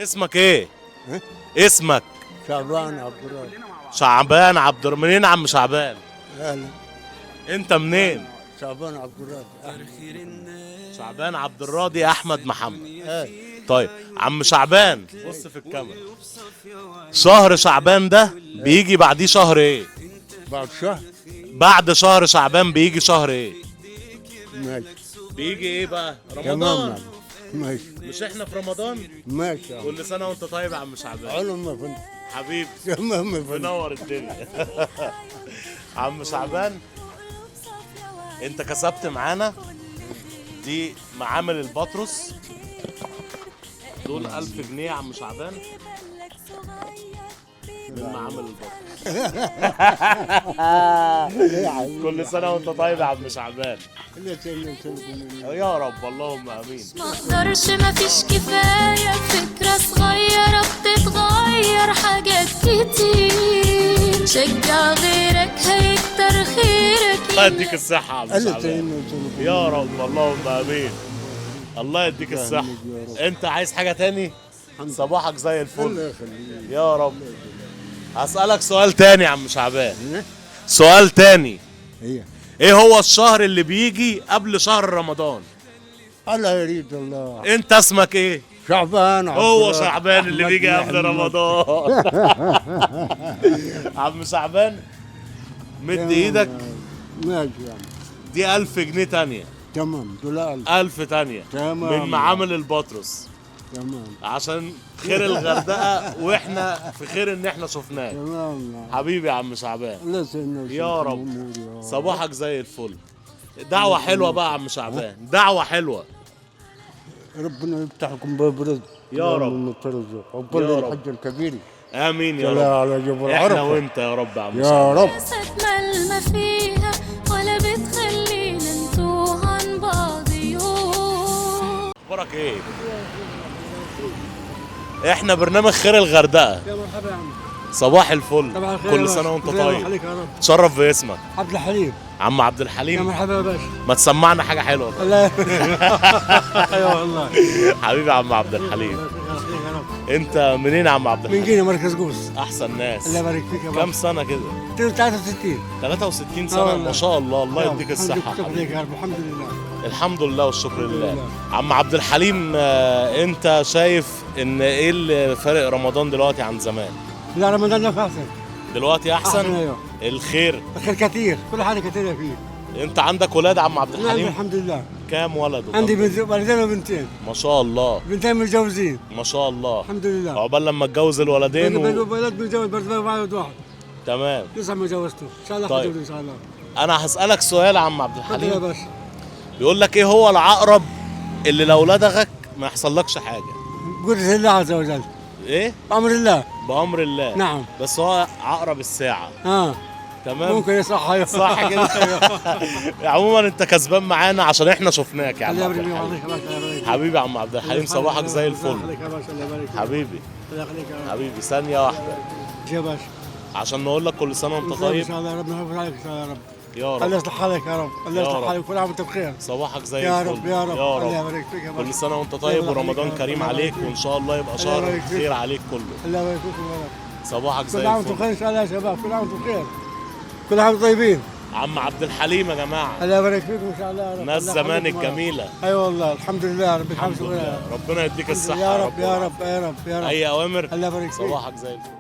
اسمك ايه؟ اسمك؟ شعبان عبد الرازق. شعبان عبد منين يا عم شعبان؟ اهلا. انت منين؟ شعبان عبد الرازق. شعبان عبد الراضي احمد محمد. طيب عم شعبان، بص في الكاميرا. شهر شعبان ده بيجي بعديه شهر ايه؟ بعد شهر. بعد شهر شعبان بيجي شهر ايه؟ ماشي. بيجي ايه بقى؟ تمام. رمضان. ماشي. مش احنا في رمضان؟ ماشي. كل سنة وانت طيب يا عم شعبان. علم يا فندم. حبيبي. تمام يا فندم. منور الدنيا. عم شعبان، انت كسبت معانا دي معامل البطرس، دول 1000 جنيه يا عم شعبان من معامل البطرس. كل سنة وانت طيب يا عم شعبان. يا رب، اللهم امين. ما اقدرش، مفيش كفاية، فكرة صغيرة بتتغير حاجات كتير، شجع غيرك هيكتر خيرك. الله يديك الصحة يا عم شعبان. يا رب، اللهم امين. الله يديك الصحة. انت عايز حاجة تاني؟ صباحك زي الفل يا رب. هسألك سؤال تاني يا عم شعبان. سؤال تاني. ايه هو الشهر اللي بيجي قبل شهر رمضان؟ الله يريد الله. انت اسمك ايه؟ شعبان. هو شعبان اللي بيجي قبل رمضان. عم شعبان، مد ايدك. ماشي يا عم. دي 1000 جنيه تانية. تمام، دول 1000. 1000 تانية. تمام. من معامل البطرس. تمام. عشان خير الغردقة، واحنا في خير ان احنا شفناك. تمام حبيبي يا عم شعبان. الله يسلمك يا رب. صباحك زي الفل. دعوة حلوة بقى يا عم شعبان، دعوة حلوة. ربنا يفتح لكم باب رزق يا رب. عقبال الحج الكبير. امين يا رب. على جبل احنا عرفة. وانت يا رب يا عم يا رب. ما فيها ولا بتخلينا نتوه عن بعض يوم. اخبارك ايه؟ احنا برنامج خير الغردقه. يا مرحبا يا عم. صباح الفل. صباح الخير. كل سنة وانت طيب. عليك يا رب. تشرف باسمك. عبد الحليم. عم عبد الحليم. يا مرحبا يا باشا. ما تسمعنا حاجة حلوة. الله. ايوه والله. حبيبي عم عبد الحليم. انت منين يا عم عبد الحليم؟ من جينا مركز قوس. احسن ناس. الله يبارك فيك يا باشا. كم سنة كده؟ 63. 63 سنة ما شاء الله. الله يديك الصحة. الحمد لله. الحمد لله والشكر لله. عم عبد الحليم، انت شايف ان ايه اللي فارق رمضان دلوقتي عن زمان؟ لا، رمضان ده احسن دلوقتي احسن. ايوه. الخير، الخير كثير، كل حاجة كثيرة فيه. انت عندك ولاد عم عبد الحليم؟ الحمد لله. كام ولد؟ عندي ولدين وبنتين. ما شاء الله. بنتين متجوزين. ما شاء الله. الحمد لله. عقبال لما اتجوز الولدين ولد متجوز برضه، ولد واحد. تمام. لسه ما جوزته، ان شاء الله. طيب ان شاء الله. انا هسألك سؤال يا عم عبد الحليم. يا باشا. بيقول لك ايه هو العقرب اللي لو لدغك ما يحصلكش حاجة؟ بقدرة الله عز وجل. ايه؟ بأمر الله. بأمر الله. نعم. بس هو عقرب الساعة. تمام. ممكن يصح. صح كده. عموما انت كسبان معانا عشان احنا شفناك يا عم عبد الحليم. حبيبي يا عم عبد الحليم، صباحك زي الفل. حبيبي. حبيبي، ثانية واحدة يا باشا عشان نقول لك كل سنة وانت طيب. ان شاء الله ربنا يحفظ عليك يا رب. يا رب. الله يصلح حالك يا رب. الله يصلح حالك، كل عام وانت بخير. صباحك زي الفل. يا رب يا رب. يا رب. الله يبارك فيك يا باشا. كل سنة وانت طيب، ورمضان كريم عليك، وان شاء الله يبقى شهر خير عليك كله. الله يبارك فيكم يا رب. صباحك زي الفل. كل عام وانتم بخير ان شاء الله يا شباب، كل عام وانتم بخير. كل عام طيبين. عم عبد الحليم يا جماعة. الله يبارك فيكم ان شاء الله يا رب. ناس زمان الجميلة. ايوه والله، الحمد لله رب الحمد لله. ربنا يديك الصحة يا رب يا رب يا رب يا رب. اي اوامر. الله يبارك فيك. صباحك زي الفل.